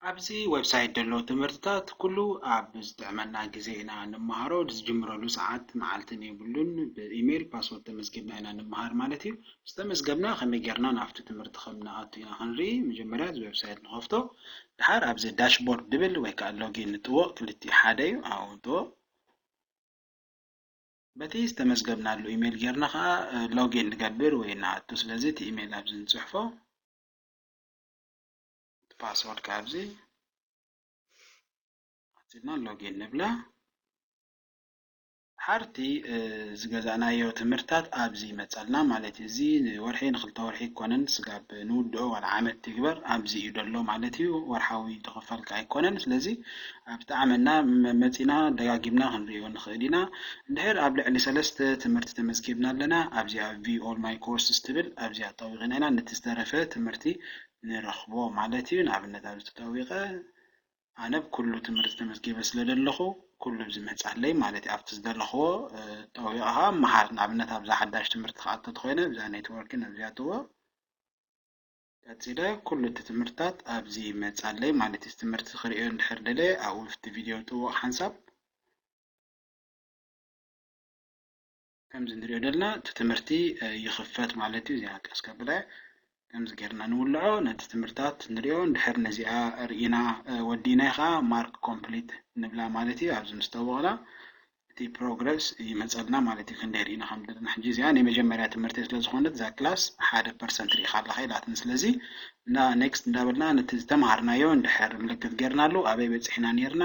ኣብዚ ዌብሳይት ዘለዉ ትምህርትታት ኩሉ ኣብ ዝጥዕመና ግዜ ኢና ንመሃሮ። ዝጅምረሉ ሰዓት መዓልትን የብሉን። ብኢሜይል ፓስወርድ ተመዝጊብና ኢና ንመሃር ማለት እዩ። ዝተመዝገብና ከመይ ጌርና ናብቲ ትምህርቲ ከም ንኣቱ ኢና ክንርኢ። መጀመርያ እዚ ዌብሳይት ንኸፍቶ። ድሓር ኣብዚ ዳሽቦርድ ድብል ወይ ከዓ ሎጊን ንጥወቕ፣ ክልቲኡ ሓደ እዩ። ኣብኡ ንጥወቕ። በቲ ዝተመዝገብናሉ ኢሜይል ጌርና ከዓ ሎጊን ንገብር ወይ ንኣቱ። ስለዚ እቲ ኢሜይል ኣብዚ ንፅሕፎ። ፓስወርድ ካብዚ ኣቲና ሎጊን ንብላ። ሓርቲ ዝገዛእናዮ ትምህርታት ኣብዚ ይመጻልና ማለት እዩ። እዚ ንወርሒ ንክልተ ወርሒ ኣይኮነን፣ ስጋብ ንውድኦ ዋላ ዓመት ትግበር ኣብዚ እዩ ደሎ ማለት እዩ። ወርሓዊ ዝኽፈል ከኣ ኣይኮነን። ስለዚ ኣብ ዝጠዓመና መ-፣ መጺና ደጋጊምና ክንርእዮ ንኽእል ኢና። እንድሕር ኣብ ልዕሊ ሰለስተ ትምህርቲ ተመዝጊብና ኣለና፣ ኣብዚኣ View All My Courses ትብል ኣብዚኣ ጠዊቕና ኢና ነቲ ዝተረፈ ትምህርቲ ንረኽቦ ማለት እዩ። ንኣብነት ኣብዚ ተጠዊቐ ኣነ ብኩሉ ትምህርቲ ተመዝጊበ ስለ ዘለኹ ኩሉ ዝመጻለይ ማለት እዩ። ኣብቲ ዝደለኽዎ፣ እ፣ ጠዊቐ ኸኣ መሃር። ንኣብነት ኣብዛ ሓዳሽ ትምህርቲ ክኣቱ ተኾይነ ኣብዛ ኔትወርክን ኣብዚኣ እትዎ ቀጺለ ኩሉ እቲ ትምህርትታት ኣብዚ ይመጻለይ ማለት እዩ። ትምህርቲ ክርእዮ እንድሕር ደለ ኣብኡ ኣብቲ ቪድዮ ጥውቕ ሓንሳብ ከምዚ ንሪኦ ዘለና እቲ ትምህርቲ፣ እ፣ ይኽፈት ማለት እዩ። እዚኣ ቀስ ከብላ ከምዚ ጌርና ንውልዖ ነቲ ትምህርትታት ንሪኦ። እንድሕር ነዚኣ ርኢና፣ እ፣ ወዲናይ ኸዓ ማርክ ኮምፕሊት ንብላ ማለት እዩ። ኣብዚ ምስ ጠወቕና እቲ ፕሮግረስ ይመጸልና ማለት እዩ። ክንደይ ርኢና ከም ዘለና ሕጂ እዚኣ ናይ መጀመርያ ትምህርቲ ስለ ዝኾነት እዛ ክላስ ሓደ ፐርሰንት ርኢኻ ኣለኻ ኢላትኒ። ስለዚ እና ኔክስት እንዳበልና ነቲ ዝተምሃርናዮ እንድሕር ምልክት ጌርናሉ ኣበይ በጺሕና ኔርና፣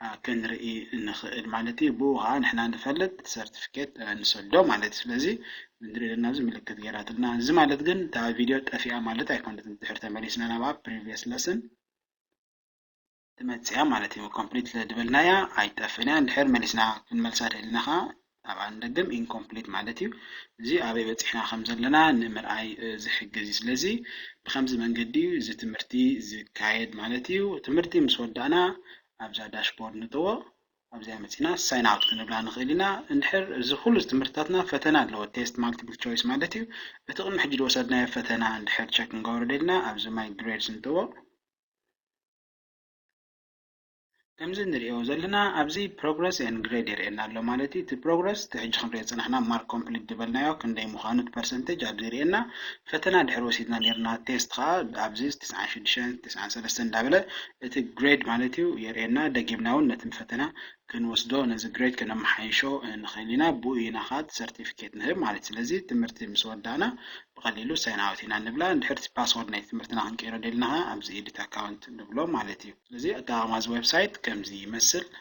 አ፣ ክንርኢ ንኽእል ማለት እዩ። ብኡ ኸዓ ንሕና ንፈልጥ ሰርቲፊኬት፣ አ፣ ንሰዶ ማለት እዩ። ስለዚ ንሪኦ ዘለና እዚ ምልክት ጌራትልና። እዚ ማለት ግን እታ ቪድዮ ጠፊኣ ማለት ኣይኮነትን። ድሕር ተመሊስና ናብኣ ፕሪቪየስ ለስን ትመጽእ እያ ማለት እዩ። ኮምፕሊት ስለ ዝበልናያ ኣይትጠፍእን እያ። እንድሕር መሊስና ክንመልሳ ደሊና ኸዓ ኣብኣ ንደግም ኢንኮምፕሊት ማለት እዩ። እዚ ኣበይ በጺሕና ከም ዘለና ንምርኣይ፣ እ፣ ዝሕግዝ እዩ። ስለዚ ብኸምዚ መንገዲ እዩ እዚ ትምህርቲ ዝካየድ ማለት እዩ። ትምህርቲ ምስ ወዳእና ኣብዛ ዳሽቦርድ ንጥዎ። ኣብዚኣ መጺና ሳይን ኣውት ክንብላ ንኽእል ኢና። እንድሕር እዚ ኩሉ ትምህርትታትና ፈተና ኣለዎ፣ ቴስት ማልቲፕል ቾይስ ማለት እዩ። እቲ ቅድሚ ሕጂ ዝወሰድናዮ ፈተና እንድሕር ቸክ ክንገብሮ ደሊና ኣብዚ ማይ ግሬድስ ንጥዎ። ከምዚ ንሪኦ ዘለና ኣብዚ ፕሮግረስ ኤንድ ግሬድ የርእየና ኣሎ ማለት እዩ። እቲ ፕሮግረስ እቲ ሕጂ ክንሪኦ ዝጸናሕና ማርክ ኮምፕሊት ዝበልናዮ ክንደይ ምዃኑ እቲ ፐርሰንቴጅ ኣብዚ የርእየና። ፈተና ድሕሪ ወሲድና ኔርና ቴስት ኸኣ ኣብዚ ትስዓን ሽዱሽተን ትስዓን ሰለስተን እንዳበለ እቲ ግሬድ ማለት እዩ የርእየና። ደጊምና እውን ነቲ ፈተና ክንወስዶ ነዚ ግሬድ ከነመሓይሾ ንኽእል ኢና። ብኡ ኢና ኸኣ እቲ ሰርቲፊኬት ንህብ ማለት እዩ። ስለዚ ትምህርቲ ምስ ወዳእና ብቐሊሉ ሳይን ኣውት ኢና ንብላ። እንድሕር እቲ ፓስወርድ ናይ ትምህርትና ክንቀይሮ ደሊና ኸዓ ኣብዚ ኤዲት ኣካውንት ንብሎ ማለት እዩ። ስለዚ ኣጠቓቕማ እዚ ዌብሳይት ከምዚ ይመስል።